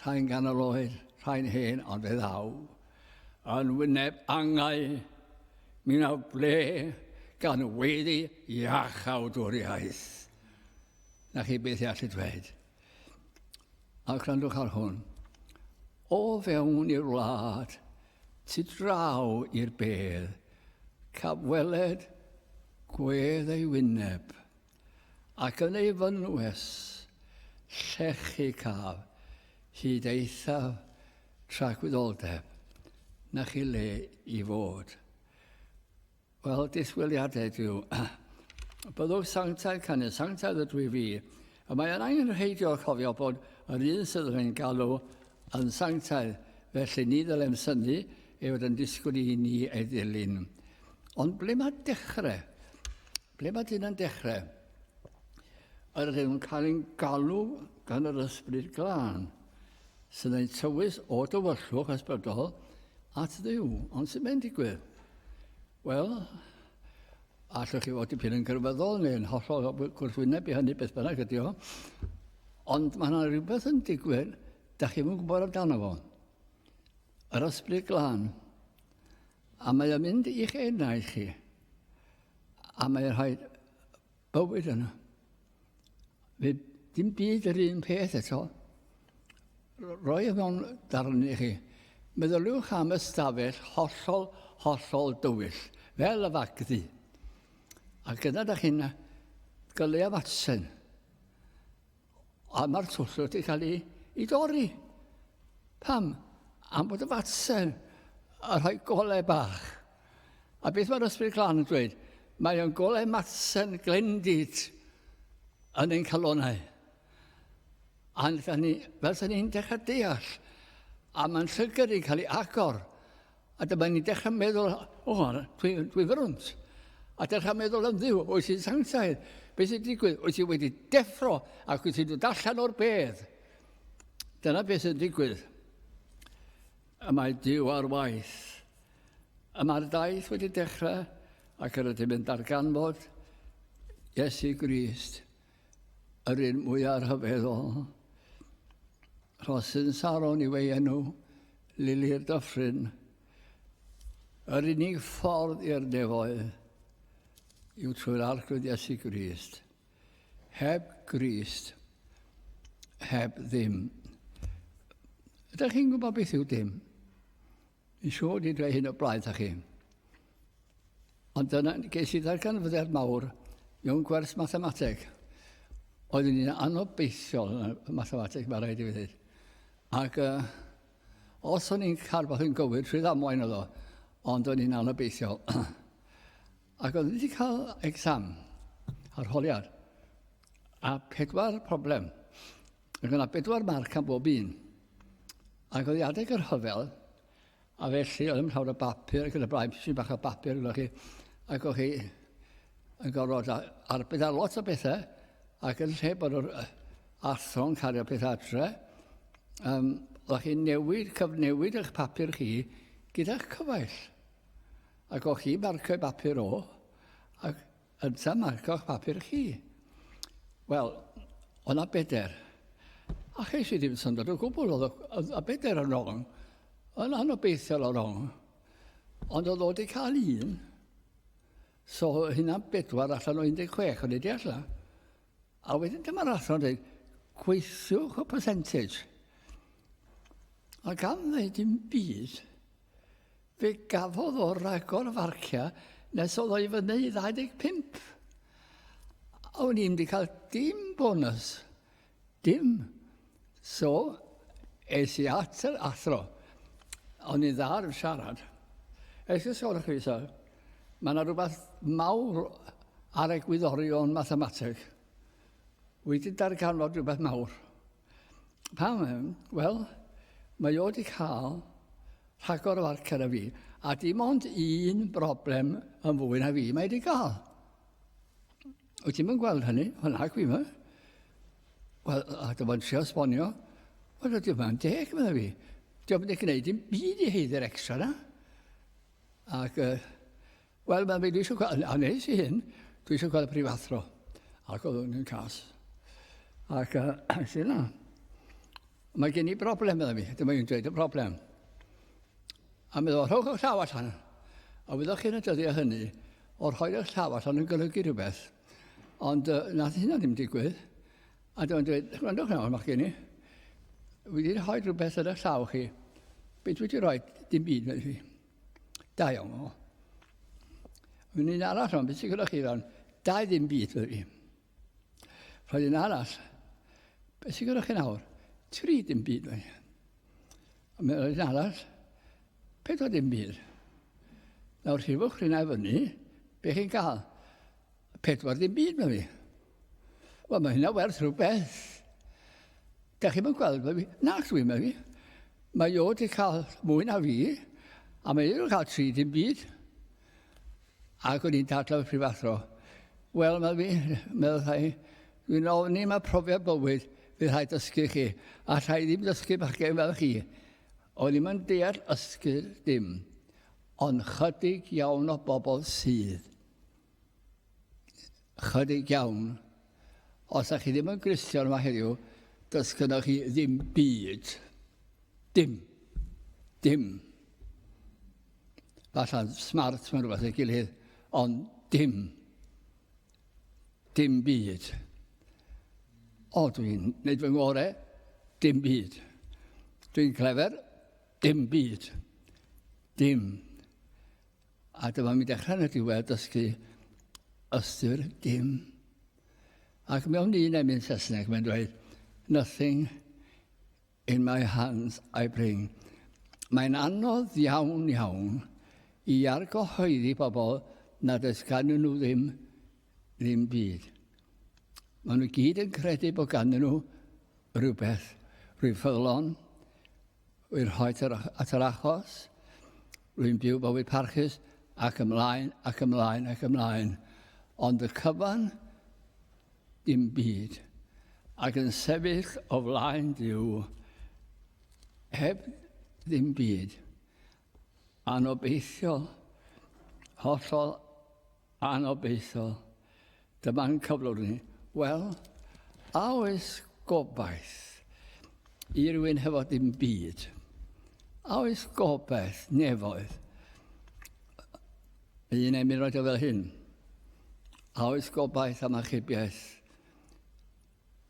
rhai'n ganol oed, rhai'n hen, ond fe ddaw. Yn wyneb angau, mi wnaw ble gan weiddi iachawdwriaeth. Na chi beth i allu dweud. A gwrandwch ar hwn. O fewn i'r wlad, tu draw i'r bedd, caf weled gwedd ei wyneb, ac yn ei fynwes, llechu caf, hyd eithaf tragwyddoldeb, na chi le i fod. Wel, disgwyliadau Duw. Byddwch sanctaidd, canu sanctaidd ydw i fi. A mae yn angenrheidiol cofio bod yr un sydd yn ein galw yn sanctaidd, felly ni ddylem synnu ei fod yn disgwyl i ni ei ddilyn. Ond ble mae dechrau? Ble mae dyn yn dechrau? Yr ydym yn cael ein galw gan yr Ysbryd Glân, sydd ein tywys o dywyllwch ysbrydol at Dduw. Ond sut mae'n digwydd? Wel, allwch chi fod dipyn yn grefyddol neu'n hollol gwrthwyneb i hynny beth bynnag ydi o. Ond mae yna rhywbeth yn digwydd, da chi'm yn gwybod amdano fo. Yr Ysbryd Glân. A mae o'n mynd i'ch enau chi. A mae'n rhoi bywyd yna. Fe dim byd yr un peth eto. Roi e mewn darn i chi. Meddyliwch am ystafell hollol, hollol dywyll, fel y fagddu. Ac yna da chi'n goleuo fatsen. A mae'r twll wedi cael ei, ei dorri. Pam? Am bod y fatsen yn rhoi golau bach. A beth mae'r Ysbryd Glân yn dweud? Mae o'n golau matsen glendid. yn ein calonau. A da ni, fel sy'n ni'n dechrau deall, a mae'n llygad i'n cael ei agor, a dyma ni'n dechrau meddwl, o, oh, dwi'n dwi frwnt. A dechrau meddwl am Dduw, oes ti'n sanctaidd, beth sy'n digwydd, oes ti wedi deffro ac wyt ti'n dod allan o'r bedd. Dyna beth sy'n digwydd. Y mae Duw ar waith. Y mae'r daith wedi dechrau ac yr ydym yn darganfod Iesu Grist, yr un mwyaf rhyfeddol. Rhosyn Saron yw ei enw, Lili'r Dyffryn. Yr unig ffordd i'r nefoedd yw trwy'r Arglwydd Iesu Grist. Heb Grist, heb ddim. Ydych chi'n gwybod beth yw dim? Fi'n siŵr wedi dweud hyn o blaen ta chi. Ond dyna, ges i ddarganfyddiad mawr mewn gwers mathemateg. Oeddwn i'n anobeithiol yn y mathemateg, mae rhaid i fi ddweud. Ac uh, os o'n i'n cael rhywbeth yn gywir, trwy ddamwain oedd o, ond o'n i'n anobeithiol. Ac oeddwn i wedi cael exam, arholiad, a pedwar problem. Ac yna bedwar marc am bob un. Ac oedd i adeg yr rhyfel, a felly oedd yn llawer o bapur ac yn y blaen, pisyn bach o bapur gyda chi, ac o'ch chi yn gorfod arbed ar lot o bethau, ac yn lle bod yr athro'n cario pethau adre, um, o'ch chi'n newid, cyfnewid eich papur chi gyda'ch cyfaill. Ac o'ch chi marcio'i bapur o, ac ynta marcio'ch papur chi. Wel, o'na beder. A ches i ddim syndod o gwbl, oedd y beder yn wrong, yn anobeithiol o wrong. Ond oedd o wedi cael un, so hynna bedwar allan o 16, o'n i deall na. A wedyn dyma'r athro'n dweud, gweithiwch y percentage. A gan ddeud dim byd, Fe gafodd o ragor o farciau nes oedd o i fyny i 25. A o'n i'n wedi cael dim bonus. Dim. So, es i at yr athro. O'n i'n dda ar siarad. Es i sôn chi, sir, mae yna rhywbeth mawr ar egwyddorion mathemateg. Wedi darganfod rhywbeth mawr. Pam? Wel, mae o wedi cael rhagor o farciau na fi, a dim ond un broblem yn fwy na fi mae wedi cael. Wyt ti'n gweld hynny? Wel, na, gwir yma. Wel, a dyma'n trio esbonio. Wel, ydy yma'n deg, meddai fi. Diolch yn gwneud dim byd i heiddi'r extra na. Ac, uh, wel, mae'n dwi eisiau gweld, a nes i hyn, dwi eisiau gweld y prifathro. Ac oedd hwn yn cas. Ac, uh, es i na. Mae gen i broblem, meddai fi. Dyma i'n dweud y broblem. A meddwl, rhowch eich llaw allan. A wyddoch chi yn y dyddiau hynny, o'r rhoi eich llaw allan yn golygu rhywbeth. Ond uh, nath hynna ddim digwydd. A dyma'n dweud, gwrandwch nawr, machgen i, wedi rhoi rhywbeth yn eich llaw chi. Be dwi wedi rhoi? Dim byd, meddai fi. Da iawn o. Mae'n un arall ond, beth sy'n gyda chi fewn? Da i ddim byd, meddai fi. Rhoi un arall. Beth sy'n gyda chi nawr? Tri dim byd, meddai fi. A mae'n un arall. Pedwar dim byd. Nawr rhifwch rhywun fyny, be chi'n cael? Pedwar dim byd, meddai fi. Wel, mae hynna werth rhywbeth. Da chi'n mynd gweld, fi? Na, dwi'n meddwl fi. Mae o wedi cael mwy na fi, a mae wedi cael tri dim byd. Ac o'n i'n dadlau prifathro. Wel, mae fi, meddwl rhai, dwi'n ofni mae profiad bywyd fydd rhaid dysgu chi, a rhaid ddim dysgu bachgen fel chi. O'n i'm yn deall ysgur dim, ond chydig iawn o bobl sydd. Chydig iawn. Os ydych chi ddim yn Gristion yma heddiw, does gynnwch chi ddim byd. Dim. Dim. Falle smart mewn rhywbeth ei gilydd, ond dim. Dim byd. O, dwi'n gwneud fy ngorau, dim byd. Dwi'n clefer, dim byd. Dim. A dyma mi dechrau yn y diwedd dysgu ystyr dim. Ac mewn un emyn Saesneg mae'n dweud, Nothing in my hands I bring. Mae'n anodd iawn iawn i argyhoeddi pobl nad oes ganddyn nhw ddim, ddim byd. Maen nhw gyd yn credu bod ganddyn nhw rhywbeth, rwy'n ffyddlon, rwy'n rhoi at yr achos, rwy'n byw bywyd parchus, ac ymlaen, ac ymlaen, ac ymlaen. Ond y cyfan, dim byd. Ac yn sefyll o flaen Duw, heb ddim byd. Anobeithiol, hollol Anobeithiol. Dyma'n cyflwr ni. Wel, a oes gobaith i rywun hefo dim byd? A oes gobaith nefoedd? Un emyn roed o fel hyn. A oes gobaith am achubiaeth?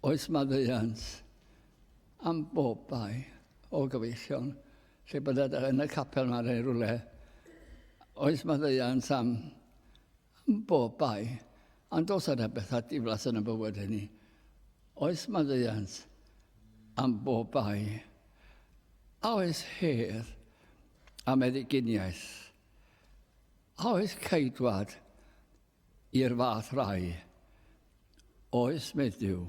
Oes maddeuant am bob bai o gyfeillion? Lle byddai yn y capel yma neu rhywle, oes maddeuant am, am bob bai, ond os yna bethau diflas yn y bywyd hynny, oes maddeuant am bob bai, a oes hedd a meddyginiaeth, a oes ceidwad I'r fath rai, oes medd Duw,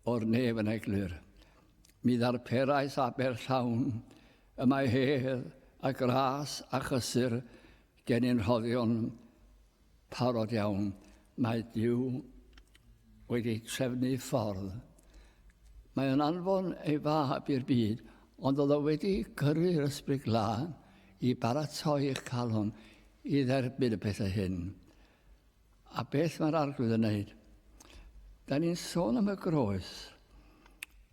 o'r nef yn eglur. Mi ddarperais aber llawn, y mae hedd a gras a chysur gennym rhoddion parod iawn. Mae Duw wedi trefnu ffordd. Mae o'n anfon ei fab i'r byd, ond oedd o wedi gyrru'r Ysbryd Glân i baratoi eich calon i dderbyn y pethau hyn. A beth mae'r Arglwydd yn wneud? Da ni'n sôn am y groes,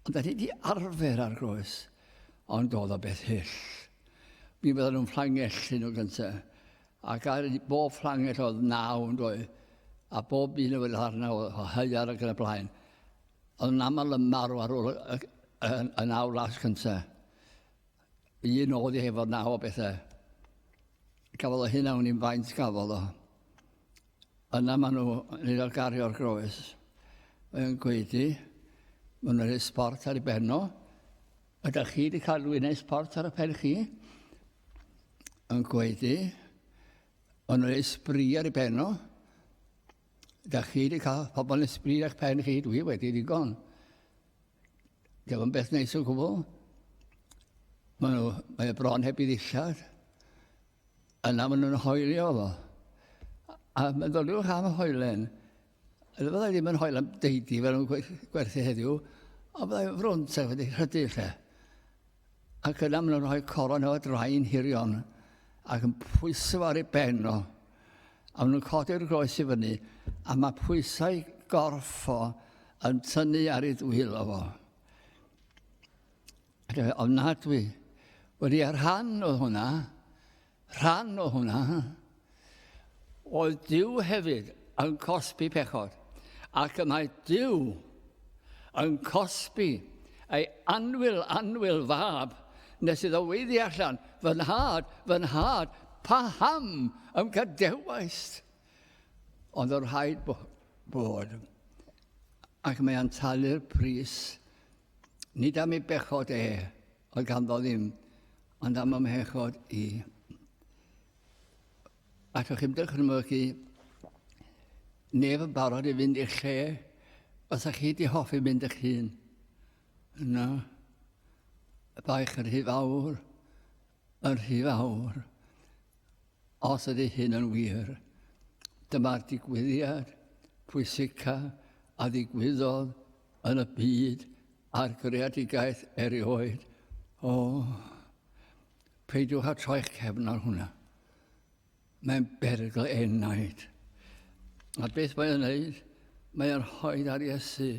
ond da ni wedi arfer ar groes, ond oedd o beth hyll. Mi fydden nhw'n fflangellu nhw gyntaf, ac ar bob fflangell oedd naw yn dweud, a bob un oedd arna o haear ac yn y blaen. Oedd yn aml yn marw ar ôl y, y, y, y naw las cyntaf. Un oedd hi hefo naw o bethau. Gafodd o hynna, wn i'n faint gafodd o. Yna maen nhw yn ei gario'r groes. Mae'n gweidi, maen nhw'n rhoi sport ar ei ben o. Ydych chi wedi cael rhywun ei sport ar y pen chi? Yn gweidi, maen nhw'n rhoi sbri ar ei ben o. Ydych chi wedi cael pobl yn sbri ar eich pen chi? Dwi wedi ddigon. Diolch yn beth neis o gwbl. Mae nhw, mae o bron heb i ddillad. Yna maen nhw'n hoelio fo. A meddyliwch am hoelen. Fyddai ddim yn hoelen deidi fel nhw'n gwerthu heddiw, ond byddai frwnt ac wedi rhydu lle. Ac yna maen nhw'n rhoi coron o draen hirion ac yn pwyso ar ei ben o. A maen nhw'n codi'r groes i fyny, a mae pwysau gorff o yn tynnu ar ei ddwylo fo. Ofnadwy. Wedi a rhan o hwnna, rhan o hwnna, oedd Duw hefyd yn cosbi pechod. Ac y mae Duw yn cosbi ei anwyl, anwyl fab, nes iddo weiddi allan, fy nhad, fy nhad, paham ym gadewaist? Ond oedd rhaid bod. Ac mae o'n talu'r pris, nid am ei bechod e, oedd ganddo ddim, ond am ymhechod i. Allwch chi'm dychmygu neb yn barod i fynd i'r lle fysa chi 'di hoffi mynd eich hun. Na, y baich yn rhy fawr, yn rhy fawr. Os ydy hyn yn wir, dyma'r digwyddiad pwysica a ddigwyddodd yn y byd a'r greadigaeth erioed. O, Peidiwch â troi'ch cefn ar hwnna. Mae'n berygl enaid. A beth mae'n wneud? Mae'n rhoi ar Iesu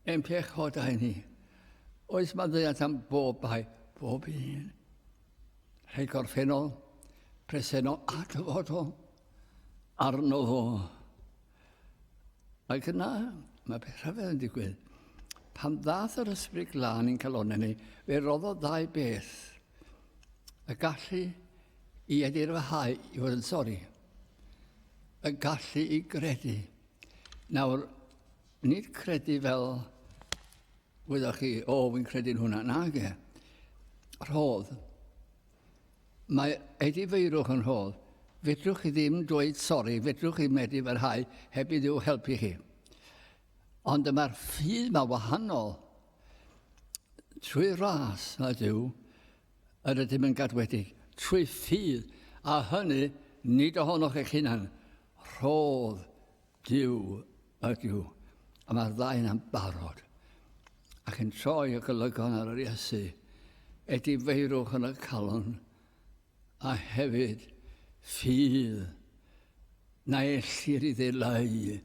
ein pechodau ni. Oes maddeuant am bob bai, bob un. Rhai gorffennol, presennol a dyfodol arno fo. Ac yna, mae peth rhyfedd yn digwydd. Pan ddath yr Ysbryd Glân i'n calonnau ni, fe roddodd ddau beth. Y gallu i edirfahau i fod yn sori. Y gallu i gredu. Nawr, nid credu fel, wyddoch chi, o, fi'n credu'n hwnna. Nage. Rhodd. Mae edifeirwch yn rhodd. Fedrwch chi ddim dweud sori, fedrwch chi ddim edifarhau heb i Dduw helpu chi. Ond y mae'r ffydd yma wahanol. Trwy ras na Duw, yr ydym yn gadwedig. Trwy ffydd, a hynny nid ohonoch eich hunan, rhodd Duw ydyw. A mae'r ddau yna'n barod. Ac yn troi y golygon ar yr Iesu, edifeirwch yn y calon, a hefyd ffydd na ellir i ddileu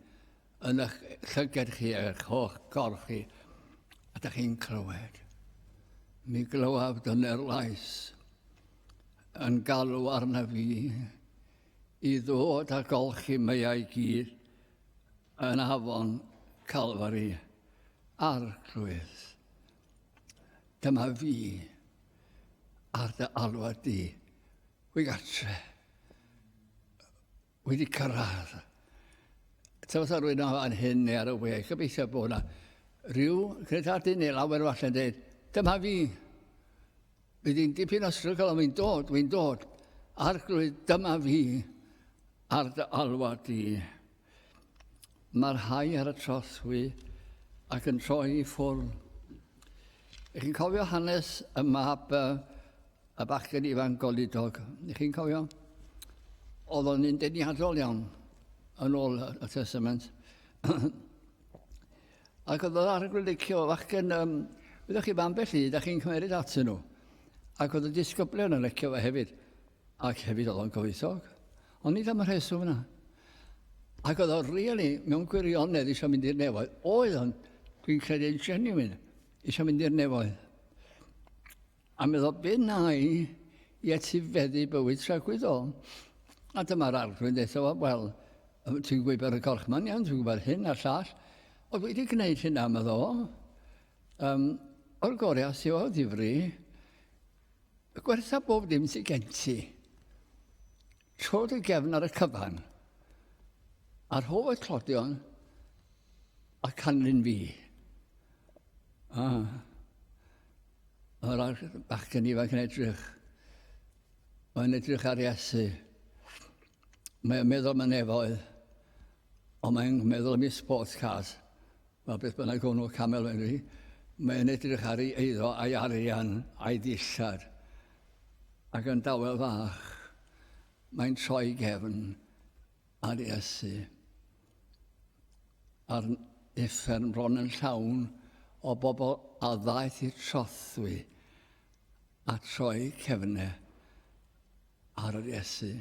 yn eich llygad chi a'ch holl gorff chi, a da chi'n clywed. Mi glywaf dyner lais yn galw arna fi i ddod a golchi meiau gyd yn afon Calfari Arglwydd. Dyma fi ar dy alwad di. Wy gatre. Wedi cyrraedd. Ta fatha rwy'n o fan hyn neu ar y we, gobeithio bod yna rhyw credadun neu lawer falle'n dweud, dyma fi. Fydd hi'n dipyn o strygl, ond fi'n dod, fi'n dod. Arglwydd, dyma fi ar dy alwad di. Mae'r rhai ar y trothwy ac yn troi i ffwrdd. Ych chi'n cofio hanes y mab y bachgen ifanc goludog? Ych chi'n cofio? Oedd o'n un deniadol iawn yn ôl y Testament. Ac oedd yr arglwydd licio fachgen, um, wyddoch chi, ambell i, da chi'n cymeryd atyn nhw. Ac oedd y disgyblion yn licio fe hefyd. Ac hefyd oedd o'n gyfoethog. Ond nid am y rheswm yna. Ac oedd o'n really, mewn gwirionedd, eisiau mynd i'r nefoedd. Oedd o'n, dwi'n credu'n genuine, eisiau mynd i'r nefoedd. A meddwl, be na i i etifeddu bywyd tragwyddol? A dyma'r arglwydd yn fo, wel, ti'n gwybod y gorchmynion, ti'n gwybod hyn a'r llall. Oedd wedi gwneud hynna, meddwl. Um, o'r gorau sydd o ddifri, Gwertha bob dim sydd gen ti. Tro dy gefn ar y cyfan. A'r hof y tlodion a canlyn fi. Ah. Mae'r bachgen ifanc yn edrych. Mae'n edrych ar Iesu. Mae'n meddwl am y nefoedd. Ond mae'n meddwl am ei sports cars. Wel, beth bynnag o'n nhw, camel yn rhi. Mae'n edrych ar ei eiddo a'i arian a'i ddillad. Ac yn dawel fach, mae'n troi gefn ar Iesu. A'r uffern bron yn llawn o bobl a ddaeth i'r trothwy a troi cefnau ar yr Iesu.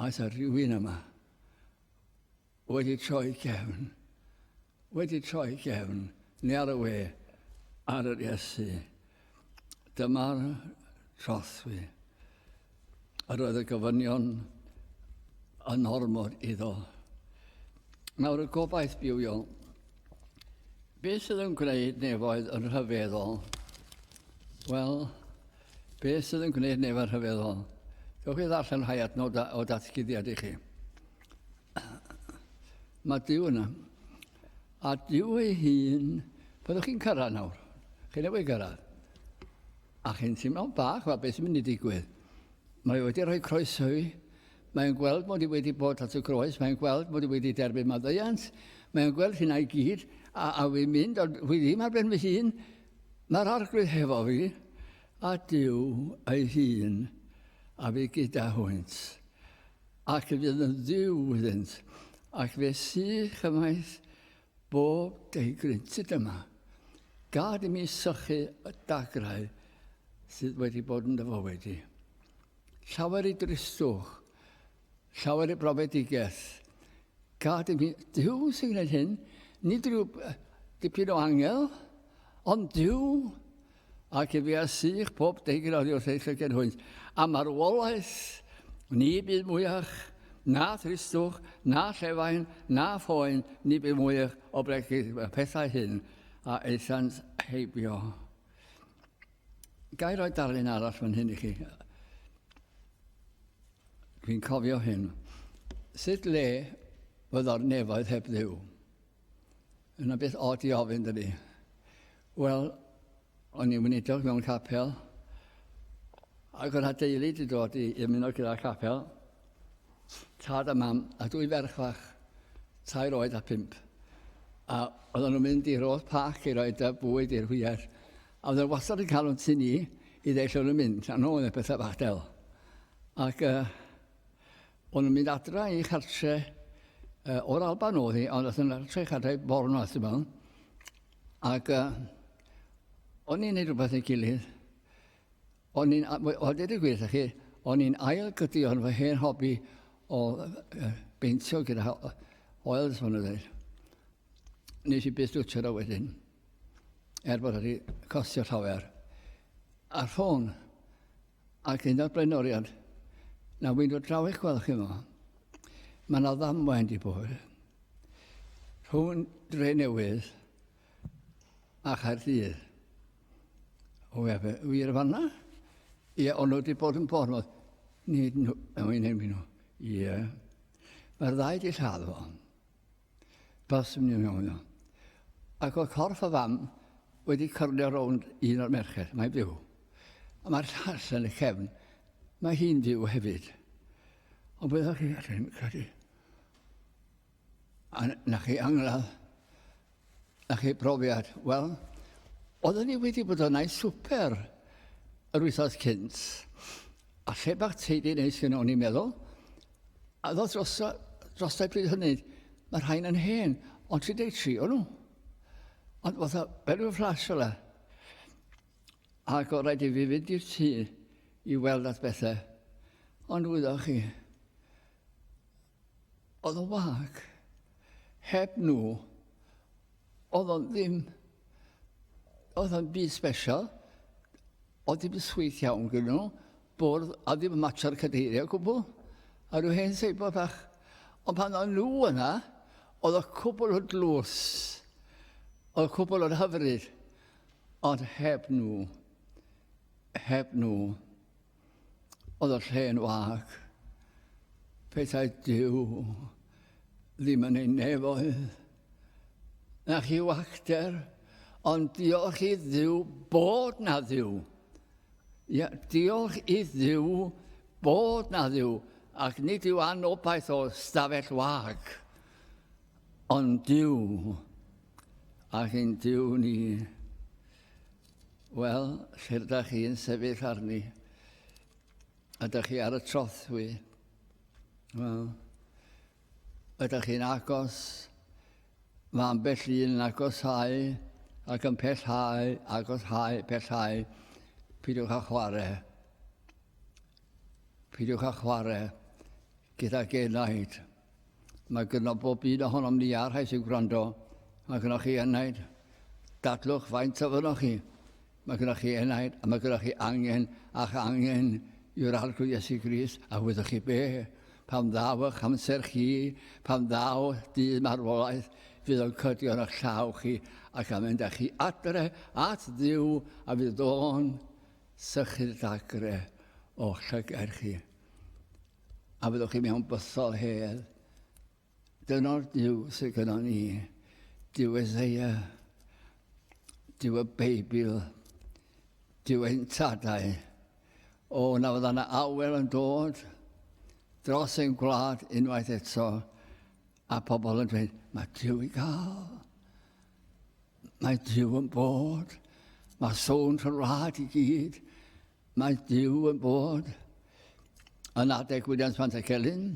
Oes a rhywun yma wedi troi cefn, wedi troi cefn, neu ar y we, ar yr Iesu. Dyma'r trothwy. Yr oedd y gofynion yn ormod iddo. Nawr y gobaith bywiol. Beth sydd yn gwneud nefoedd yn rhyfeddol? Wel, beth sydd yn gwneud nefoedd rhyfeddol? Dewch i ddarllen rhai adnod o datguddiad i chi. Mae Duw yna. A Duw ei hun, byddwch chi'n cyrraedd nawr. Chi'n newydd gyrraedd. A chi'n teimlo'n bach, wel, beth sy'n mynd i digwydd? Mae wedi rhoi croeso i. Mae'n gweld mod i wedi bod at y groes, mae'n gweld mod i wedi derbyn maddeuant, mae'n gweld hynna i gyd, a, a wy'n mynd, ond wy ddim ar ben fy hun. Mae'r arglwydd hefo fi, a Duw ei hun, a fi gyda hwynt. Ac y fydd yn dduw iddynt, ac fe sych ymaith bob deigryn. Sut yma? Gad i mi sychu y dagrau sydd wedi bod yn dy fywyd i. Llawer i dristwch, llawer i brofedigaeth. Gad i mi, Duw sy'n gwneud hyn, nid rhyw dipyn o angel, ond Duw ac efe a sych pob deigryn oddi wrth eu llyged hwynt. A marwolaeth ni bydd mwyach, na thristwch, na llefain, na phoen, ni bydd mwyach o bregeth y pethau hyn a aethant heibio. Ga i roi darlun arall fan hyn i chi? Dwi'n cofio hyn. Sut le fyddo'r nefoedd heb Dduw? Yna beth od i ofyn, dydy. Wel, o'n i'n weinidog mewn capel, ac o'na deulu wedi dod i ymuno gyda'r capel, tad a mam, a dwy ferch fach, tair oed a phump. A oedden nhw'n mynd i Rose Park i roi bwyd i'r hwyr. A oedden nhw wastad yn cael o'n tŷ ni i ddeud lle o'n nhw'n mynd. A nhw oedd y pethau bach del. Ac o'n nhw'n mynd adra i chartre o'r Alban oedd hi, ond oedd nhw'n adra i chartre i Bournemouth, dwi'n meddwl. Ac o'n i'n neud rhywbeth ei gilydd. O'n i'n, o dweud y gwir chi, o'n i'n ail gydio yn fy hen hobi o beintio gyda oils, maen nhw'n dweud. Nes i byth dwtio o wedyn, er bod wedi costio llawer. A'r ffôn, ac un o'r blaenoriad, na wy'n dod draw eich gweld chi yma. Mae yna ddamwain di bod. Rhwng Dre Newydd a Chaerdydd. O ie, fe, wir fanna? Ie, ond nhw wedi bod yn Bournemouth. Nid nhw, o'n i'n nhw. Ie. Mae'r ddau wedi lladd fo. Bas yn mynd mewn. Ac oedd corff y fam wedi cyrlio rownd un o'r merched. Mae'n fyw. A mae'r llall yn y cefn. Mae hi'n fyw hefyd. Ond byddwch chi allan, credu. A na chi angladd, na chi brofiad. Wel, oeddwn ni wedi bod yna i swper yr wythnos cynt, a lle bach teulu neis gyda o'n i'n meddwl, a ddod dros, dros bryd hynny, mae rhain yn hen, ond 33 o'n nhw. Ond fatha, fel rhyw fflas fel e. Ac o rhaid i fi fynd i'r tŷ i weld at bethau. Ond wyddoch chi, Oedd o'n wag. Heb nhw, oedd o'n ddim... Oedd o'n byd special. Oedd ddim yn sweet iawn gyda nhw. Bwrdd, a ddim yn matcho'r cadeiriau o gwbl. A rhyw hen seibo bach. Ond pan oedd nhw yna, oedd y cwbl o dlws. Oedd y cwbl o'r hyfryd. Ond heb nhw, heb nhw, Oedd y lle'n wag. Petai Duw ddim yn ei nefoedd. Na chi wacter, ond diolch i Dduw bod na Dduw. Ia, diolch i Dduw bod na Dduw, ac nid yw anobaith o stafell wag, ond Duw, ac ein Duw ni. Wel, lle rydych chi'n sefyll arni? Ydych chi ar y trothwy? Wel, ydych chi'n agos? Mae ambell un yn agoshau ac yn pellhau, agoshau, pellhau. Peidiwch â chwarae. Peidiwch â chwarae gyda genaid. Mae gynno bob un ohonom ni a'r rhai sy'n gwrando, mae gynnoch chi enaid. Dadlwch faint o fynnoch chi. Mae gynnoch chi enaid a mae gynnoch chi angen a'ch angen yw'r Arglwydd Iesu Grist. A wyddoch chi be? Pan ddaw eich amser chi, pan ddaw dydd marwolaeth, fydd o'n cydio yn eich llaw chi ac am mynd â chi adre at Dduw a fydd o'n sychu'r dagre o'ch llygaid chi. A fyddwch chi mewn bythol hedd. Dyna'r Duw sydd gyda ni. Duw Eseia, Duw y Beibl, Duw ein tadau. O, na fydda yna awel yn dod dros ein gwlad unwaith eto, a pobl yn dweud, mae Duw i gael. Mae Duw yn bod. Mae sôn trwy'r wlad i gyd. Mae Duw yn bod yn adeg Williams Pantycelyn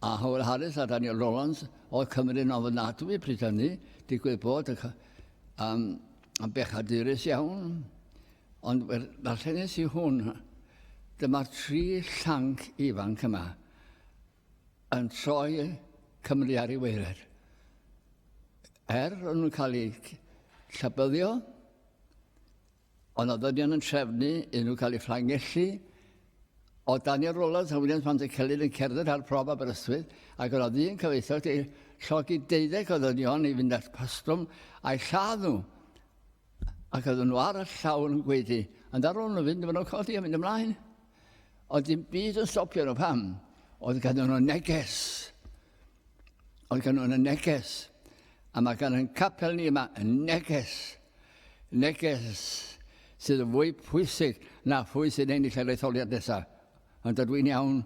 a Howell Harris a Daniel Rowlands oedd Cymru'n ofynadwy pryd hynny, digwydd bod y, yn bechadurus iawn. Ond ddarllenes i hwn, dyma'r tri llanc ifanc yma yn troi Cymru ar ei waered. Er o'n nhw'n cael eu llabyddio, Ond oedd ddynion yn trefnu iddyn nhw cael eu fflangellu. Oedd Daniel Rowlands a Williams Pantycelyn yn cerdded ar prob Aberystwyth, ac yr oedd un cyfeithog wedi llogi deuddeg o ddynion i fynd at pastrwm a'i lladd nhw. Ac oedden nhw ar y llawr yn gweiddi, ond ar ôl nhw fynd, maen nhw'n codi a mynd ymlaen. Oedd dim byd yn stopio nhw, pam? Oedd ganddyn nhw neges. Oedd gan nhw'n y neges. A mae gan yn capel ni yma y neges. Neges sydd yn fwy pwysig na phwy sy'n ennill yr etholiad nesaf. Ond dydw i'n iawn,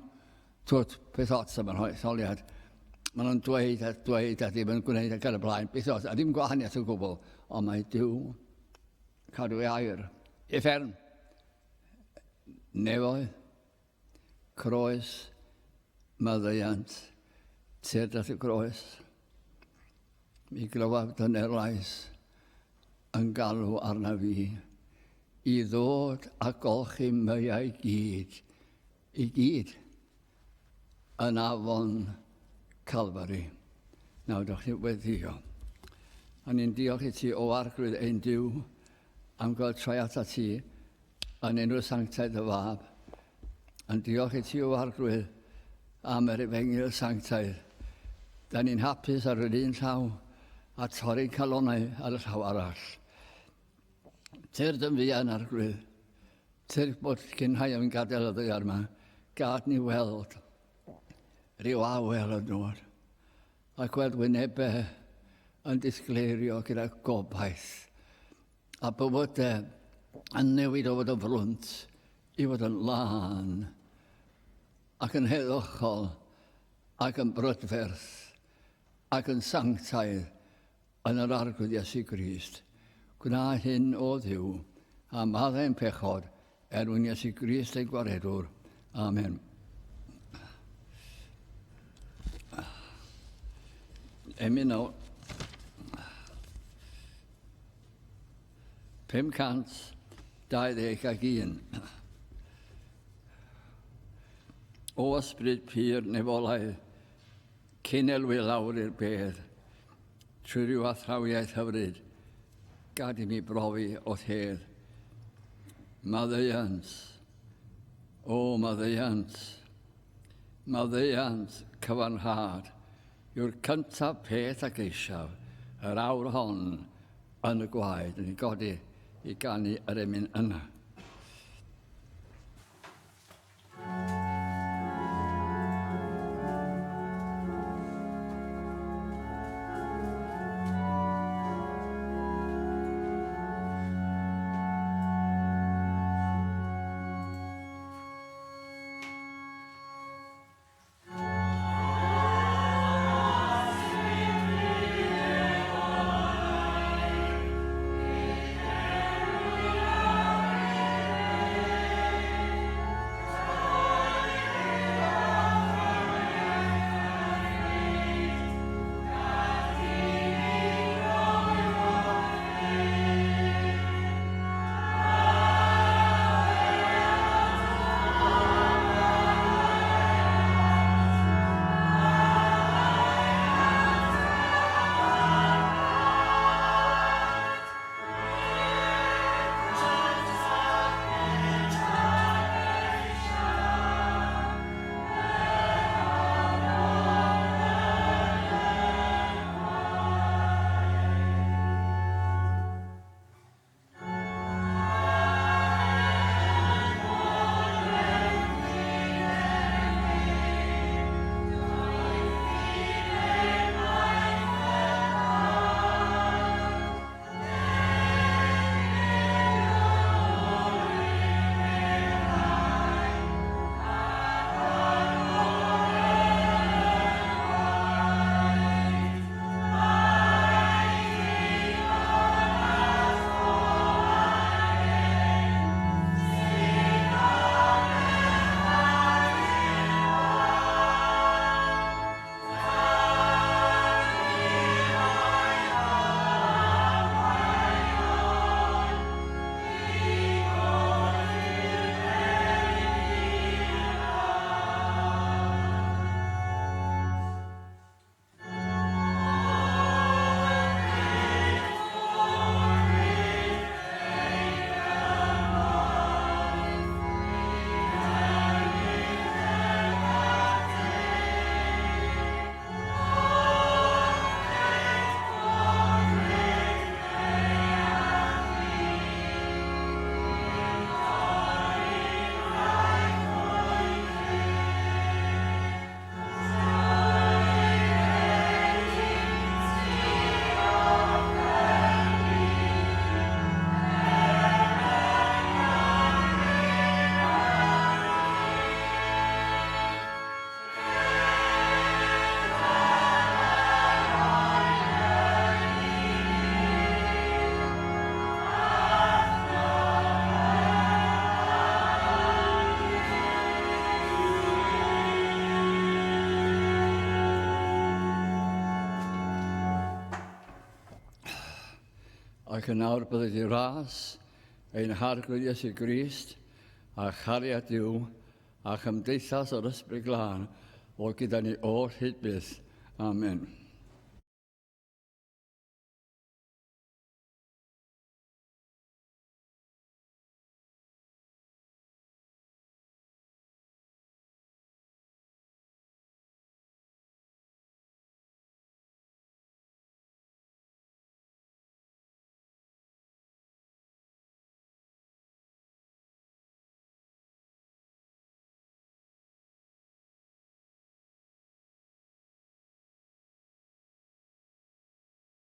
twt, peth ots am yr etholiad. Maen nhw'n dweud a dweud a ddim yn gwneud ac ar y blaen. Beth os, a ddim gwahaniaeth o gwbl, ond mae Duw cadw ei air. Uffern, nefoedd, croes, maddeuant, tyrd at y groes. Mi glywaf dyner lais yn galw arna fi i ddod a golchi myau gyd, i gyd, yn afon Calfari. Nawr, dewch ni weddio. A ni'n diolch i ti o arglwydd ein Duw am gael troi atat ti yn enw sanctaidd y Fab. Yn diolch i ti o arglwydd am yr efengyl sanctaidd. Da ni'n hapus ar yr un llaw a torri'n calonnau ar y llaw arall. Tyrd yn fuan, Arglwydd. Tyrd bod cyn rhai o'n gadael y ddaear yma, gad ni weld rhyw awel yn dod a gweld wynebau yn disgleirio gyda gobaith a bywydau yn newid o fod yn frwnt i fod yn lân ac yn heddychol ac yn brydferth ac yn sanctaidd Yn yr Arglwydd Iesu Grist. Gwna hyn, O Dduw, a maddau'n pechod, er mwyn Iesu Grist ein Gwaredwr. Amen. Emyn nawr. 521. O ysbryd pur nefolaidd, cyn elwi lawr i'r bedd, Trwy ryw athrawiaeth hyfryd, gad i mi brofi o'th hedd. Maddeuant, o maddeuant, maddeuant cyfanrhad yw'r cyntaf peth a geisiaf yr awr hon yn y gwaed. Yn ei godi i ganu yr emyn yna. Ac yn awr bydded i ras ein Harglwydd Iesu Grist, a chariad Duw, a chymdeithas yr Ysbryd Glân, fod gyda ni oll hyd byth. Amen.